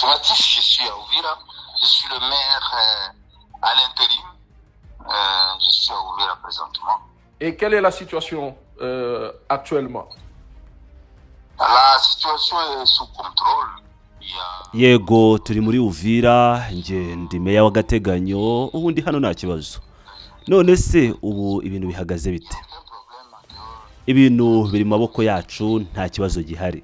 Affirmatif, je suis à Uvira. Je suis le maire à l'intérim. Je suis à Uvira présentement. Et quelle est la situation actuellement? La situation est sous contrôle. Il y a Yego, turi muri Uvira, njye ndi meya w'agateganyo, ubundi hano nta kibazo. None se ubu ibintu bihagaze bite? Aucun problème en dehors. Ibintu biri mu maboko yacu, nta kibazo gihari.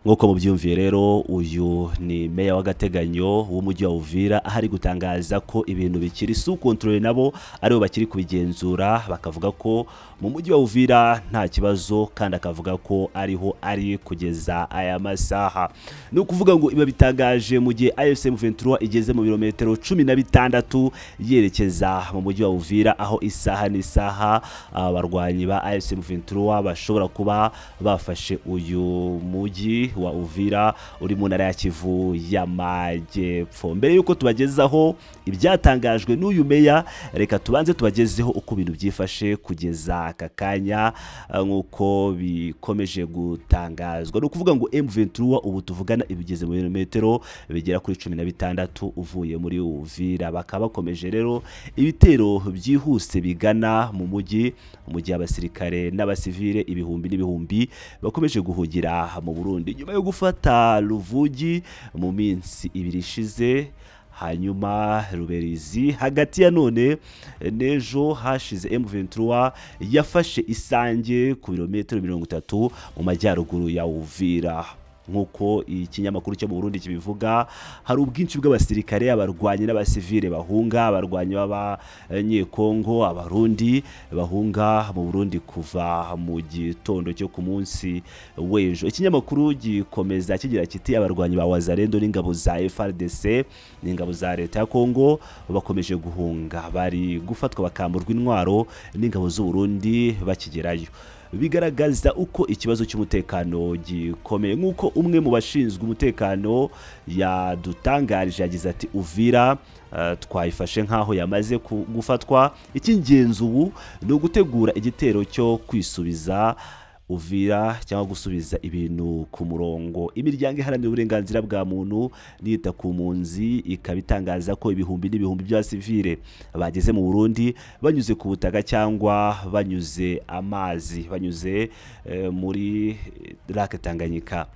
Nk'uko mubyumviye rero, uyu ni meya w'agateganyo w'umujyi wa Uvira, aho ari gutangaza ko ibintu bikiri sous contrôle, nabo aribo bakiri kubigenzura, bakavuga ko mu mujyi wa Uvira nta kibazo, kandi akavuga ko ariho ari kugeza aya masaha. Ni ukuvuga ngo iba bitangaje mu gihe AFC M23 igeze mu birometero 16 yerekeza mu mujyi wa Uvira, aho isaha n'isaha abarwanyi ba AFC M23 bashobora kuba bafashe uyu mujyi wa Uvira uri mu ntara ya Kivu y'Amajyepfo. Mbere y'uko tubagezaho ibyatangajwe n'uyu meya, reka tubanze tubagezeho uko ibintu byifashe kugeza aka kanya nk'uko bikomeje gutangazwa. Ni ukuvuga ngo M23 ubu tuvugana ibigeze mu birometero bigera kuri 16 uvuye muri Uvira, bakaba bakomeje rero ibitero byihuse bigana mu mujyi, mu gihe abasirikare n'abasivile ibihumbi n'ibihumbi bakomeje guhugira mu Burundi nyuma yo gufata Ruvugi mu minsi 2 ishize, hanyuma Ruberizi hagati ya none n'ejo hashize. M23 yafashe Isange ku birometero 30 mu majyaruguru ya Uvira. Nk'uko ikinyamakuru cyo mu Burundi kibivuga, hari ubwinshi bw'abasirikare, abarwanyi n'abasivile bahunga, abarwanyi b'Abanyekongo, Abarundi bahunga mu Burundi kuva mu gitondo cyo ku munsi w'ejo. Ikinyamakuru gikomeza kigira kiti: "Abarwanyi ba Wazalendo n'ingabo za FARDC n'ingabo za leta ya Kongo bakomeje guhunga, bari gufatwa bakamburwa intwaro n'ingabo z'u Burundi bakigerayo." Bigaragaza uko ikibazo cy'umutekano gikomeye. Nk'uko umwe mu bashinzwe umutekano yadutangarije, yagize ati: "Uvira twayifashe nk'aho yamaze gufatwa. Icy'ingenzi ubu ni ugutegura igitero cyo kwisubiza Uvira cyangwa gusubiza ibintu ku murongo." Imiryango iharanira uburenganzira bwa muntu nita ku mpunzi ikaba itangaza ko ibihumbi n'ibihumbi by'abasivile bageze mu Burundi banyuze ku butaka cyangwa banyuze amazi, banyuze muri Lac Tanganyika.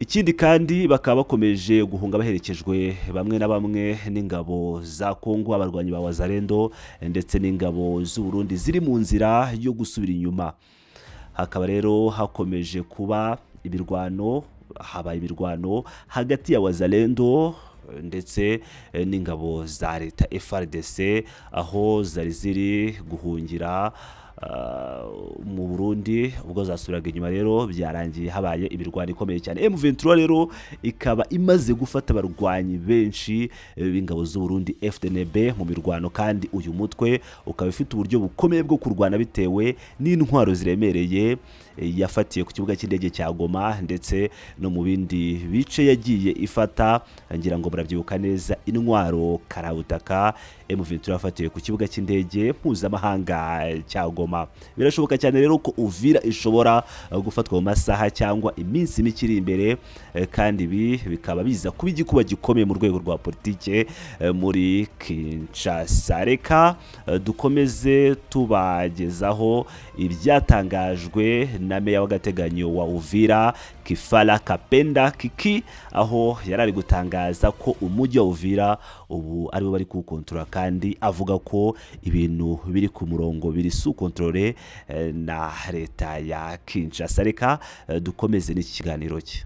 Ikindi kandi, bakaba bakomeje guhunga baherekejwe bamwe na bamwe n'ingabo za Kongo, abarwanyi ba Wazalendo ndetse n'ingabo z'u Burundi ziri mu nzira yo gusubira inyuma. Hakaba rero hakomeje kuba imirwano, habaye imirwano hagati ya Wazalendo ndetse n'ingabo za leta FARDC, aho zari ziri guhungira mu Burundi. Ubwo zasubiraga inyuma rero, byarangiye habaye imirwano ikomeye cyane. M23 rero ikaba imaze gufata abarwanyi benshi b'ingabo z'u Burundi FDNB mu mirwano, kandi uyu mutwe ukaba ufite uburyo bukomeye bwo kurwana bitewe n'intwaro ziremereye yafatiye ku kibuga cy'indege cya Goma ndetse no mu bindi bice yagiye ifata. Ngira ngo murabyibuka neza intwaro karabutaka M23 yafatiwe ku kibuga cy'indege mpuzamahanga cya Goma. Birashoboka cyane rero ko Uvira ishobora gufatwa mu masaha cyangwa iminsi mike iri imbere, kandi ibi bikaba biza kuba igikuba gikomeye mu rwego rwa politike muri Kinshasa. Reka dukomeze tubagezaho ibyatangajwe na meya w'agateganyo wa Uvira, Kifala Kapenda Kiki, aho yari ari gutangaza ko umujyi wa Uvira ubu aribo bari kuwukontorora, kandi avuga ko ibintu biri ku murongo, biri sous contrôle na leta ya Kinshasa. Reka dukomeze n'iki kiganiro cye.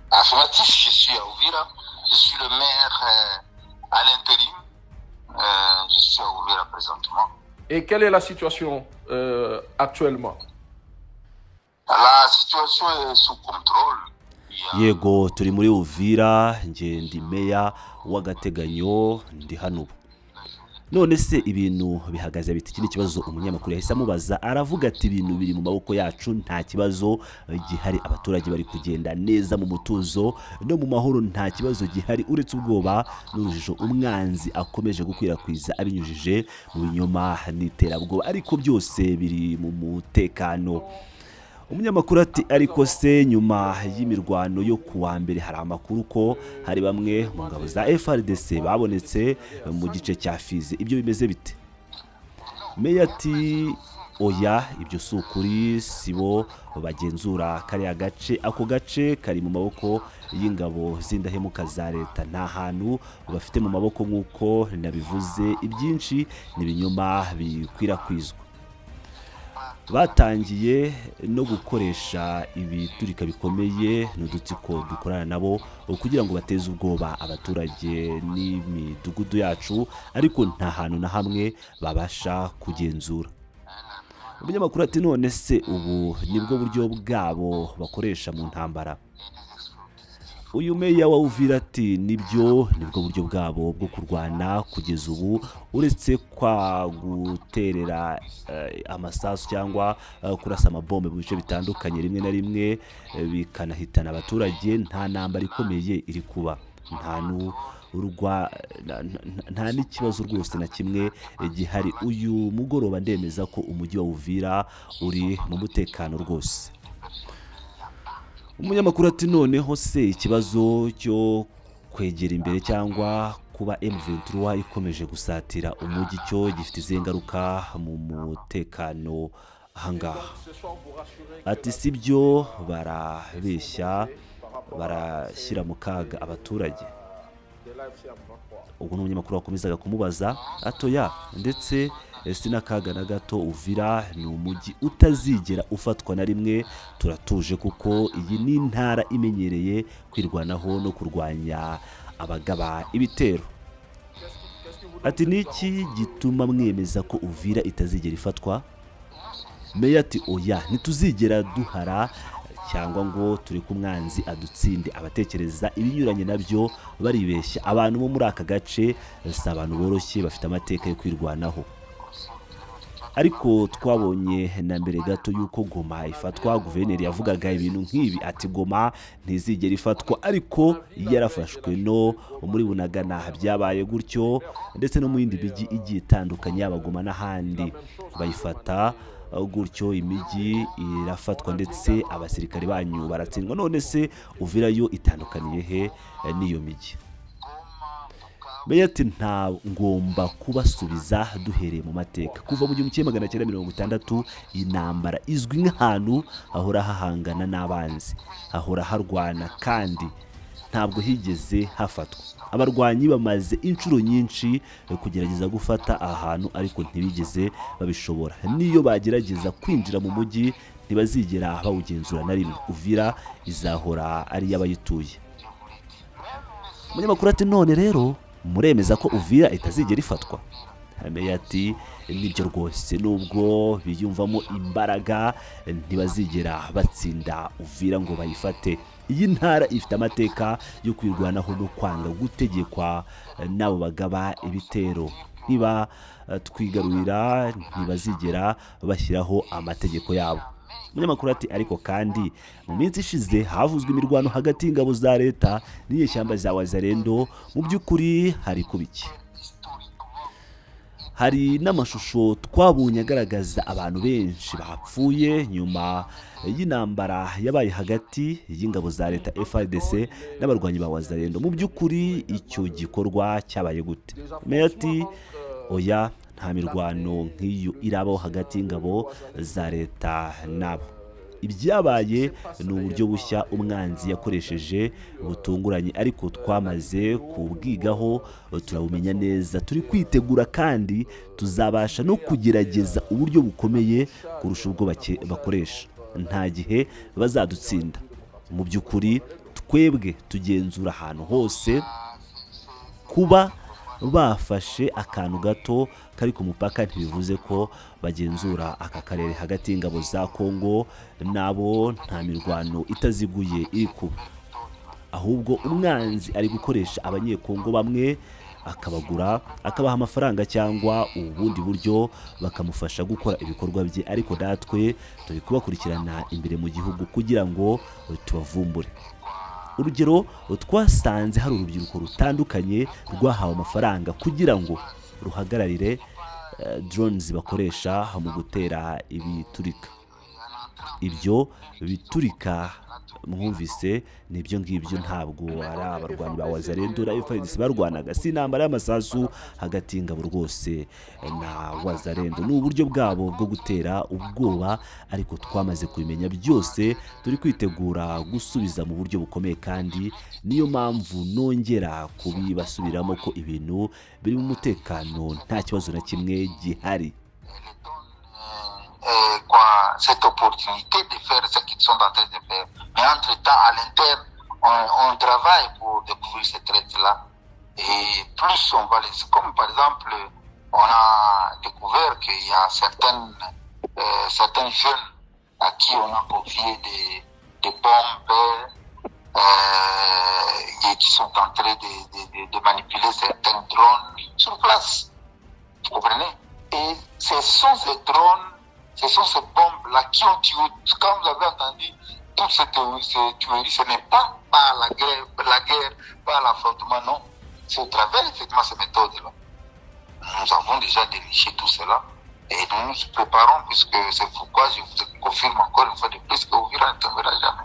Affirmatif, je suis à Uvira. Je suis le maire à l'intérim. Je suis à Uvira présentement. Et quelle est la situation actuellement? La situation est sous contrôle. Il y a Yego, turi muri Uvira, njye ndi meya w'agateganyo, ndi hano ubu. None se ibintu bihagaze bite? Iki ni ikibazo umunyamakuru yahise amubaza. Aravuga ati: "Ibintu biri mu maboko yacu, nta kibazo gihari, abaturage bari kugenda neza mu mutuzo no mu mahoro, nta kibazo gihari uretse ubwoba n'urujijo umwanzi akomeje gukwirakwiza abinyujije mu binyoma n'iterabwoba, ariko byose biri mu mutekano." Umunyamakuru ati: "Ariko se nyuma y'imirwano yo ku wa mbere, hari amakuru ko hari bamwe mu ngabo za FARDC babonetse mu gice cya Fizi, ibyo bimeze bite?" Meya ati: "Oya, ibyo si ukuri, si bo bagenzura kariya gace. Ako gace kari mu maboko y'ingabo z'indahemuka za leta, nta hantu bafite mu maboko. Nk'uko nabivuze, ibyinshi ni ibinyoma bikwirakwizwa. Batangiye no gukoresha ibiturika bikomeye n'udutsiko dukorana nabo kugira ngo bateze ubwoba abaturage n'imidugudu yacu, ariko nta hantu na hamwe babasha kugenzura." Umunyamakuru ati: "None se ubu nibwo buryo bwabo bakoresha mu ntambara?" Uyu meya wa Uvira ati: "Nibyo, nibwo buryo bwabo bwo kurwana kugeza ubu. Uretse kwa guterera amasasu cyangwa kurasa amabombe mu bice bitandukanye, rimwe na rimwe bikanahitana abaturage, nta ntambara ikomeye iri kuba, nta n'urwa nta n'ikibazo rwose na kimwe gihari. Uyu mugoroba ndemeza ko umujyi wa Uvira uri mu mutekano rwose." Umunyamakuru ati: "Noneho se ikibazo cyo kwegera imbere cyangwa kuba M23 ikomeje gusatira umujyi cyo gifite izihe ngaruka mu mutekano ahangaha?" Ce soir, vous rassurer que Ati: "Si byo, barabeshya, barashyira mu kaga abaturage." de l'AFC M23. Ubwo ni umunyamakuru wakomezaga kumubaza. Ati: "Oya, ndetse si n'akaga na gato. Uvira ni umujyi utazigera ufatwa na rimwe. Turatuje kuko iyi ni intara imenyereye kwirwanaho no kurwanya abagaba ibitero." Qu'est-ce qui vous donne Ati: "Niki gituma mwemeza ko Uvira itazigera ifatwa?" Meya ati: "Oya, ntituzigera duhara cyangwa ngo tureke umwanzi adutsinde. Abatekereza ibinyuranye nabyo baribeshya. Abantu bo muri aka gace si abantu boroshye, bafite amateka yo kwirwanaho. Ariko twabonye na mbere gato y'uko Goma ifatwa, guverineri yavugaga ibintu nk'ibi ati: 'Goma ntizigera ifatwa', ariko yarafashwe. No muri Bunagana byabaye gutyo, ndetse no mu yindi mijyi igiye itandukanye, yaba Goma n'ahandi, bayifata gutyo, imijyi irafatwa ndetse abasirikare banyu baratsindwa. None se Uvira yo itandukaniye he n'iyo mijyi?" Meya ati: "Nta ngomba kubasubiza duhereye mu mateka. Kuva mu 1960, intambara izwi nk'ahantu hahora hahangana n'abanzi, hahora harwana, kandi ntabwo higeze hafatwa. Abarwanyi bamaze inshuro nyinshi kugerageza gufata aha hantu, ariko ntibigeze babishobora. N'iyo bagerageza kwinjira mu mujyi, ntibazigera bawugenzura na rimwe. Uvira izahora ari iy'abayituye." Umunyamakuru ati: "None rero muremeza ko Uvira itazigera ifatwa?" Meya ati: "Nibyo rwose, nubwo biyumvamo imbaraga, ntibazigera batsinda Uvira ngo bayifate. Iyi ntara ifite amateka yo kwirwanaho no kwanga gutegekwa n'abo bagaba ibitero. Niba twigarurira, ntibazigera bashyiraho amategeko yabo." Umunyamakuru ati: "Ariko kandi mu minsi ishize havuzwe imirwano hagati y'ingabo za leta n'inyeshyamba za Wazalendo. Mu by'ukuri hari kuba iki? Hari n'amashusho twabonye agaragaza abantu benshi bapfuye nyuma y'intambara yabaye hagati y'ingabo za leta FARDC n'abarwanyi ba Wazalendo. Mu by'ukuri icyo gikorwa cyabaye gute?" Meya ati: "Oya, nta mirwano nk'iyo irabaho hagati y'ingabo za leta nabo. Ibyabaye ni uburyo bushya umwanzi yakoresheje butunguranye, ariko twamaze kubwigaho, turabumenya neza. Turi kwitegura kandi tuzabasha no kugerageza uburyo bukomeye kurusha ubwo bakoresha. Nta gihe bazadutsinda. Mu by'ukuri twebwe tugenzura ahantu hose. Kuba bafashe akantu gato kari ku mupaka ntibivuze ko bagenzura aka karere. Hagati y'ingabo za Kongo nabo nta mirwano itaziguye iri kuba, ahubwo umwanzi ari gukoresha Abanyekongo bamwe, akabagura, akabaha amafaranga cyangwa ubundi buryo, bakamufasha gukora ibikorwa bye. Ariko natwe turi kubakurikirana imbere mu gihugu kugira ngo tubavumbure. Urugero, twasanze hari urubyiruko rutandukanye rwahawe amafaranga kugira ngo ruhagararire drones bakoresha mu gutera ibiturika." Ibyo biturika mwumvise nibyo ngibyo, ntabwo ari abarwanyi ba Wazalendo na FARDC barwanaga, si intambara y'amasasu hagati y'ingabo rwose na Wazalendo, ni uburyo bwabo bwo gutera ubwoba, ariko twamaze kubimenya byose, turi kwitegura gusubiza mu buryo bukomeye, kandi niyo mpamvu nongera kubibasubiramo ko ibintu biri mu mutekano, nta kibazo na kimwe gihari. Quoi, cette opportunité de faire ce qu'ils sont en train de faire. Mais entre-temps, à l'interne, on travaille pour découvrir ces traites-là. Et plus on va les... Comme par exemple, on a découvert qu'il y a certains jeunes à qui on a confié des bombes et qui sont en train de manipuler certains drones sur place. Vous comprenez? Et ce sont ces drones, ce sont ces bombes-là qui ont tué. Quand vous avez entendu toute cette tuerie, ce n'est pas par la guerre, par l'affrontement, non. C'est au travers effectivement ces méthodes-là. Nous avons déjà déniché tout cela et nous nous préparons, puisque c'est pourquoi je vous confirme encore une fois de plus que Uvira ne tombera jamais.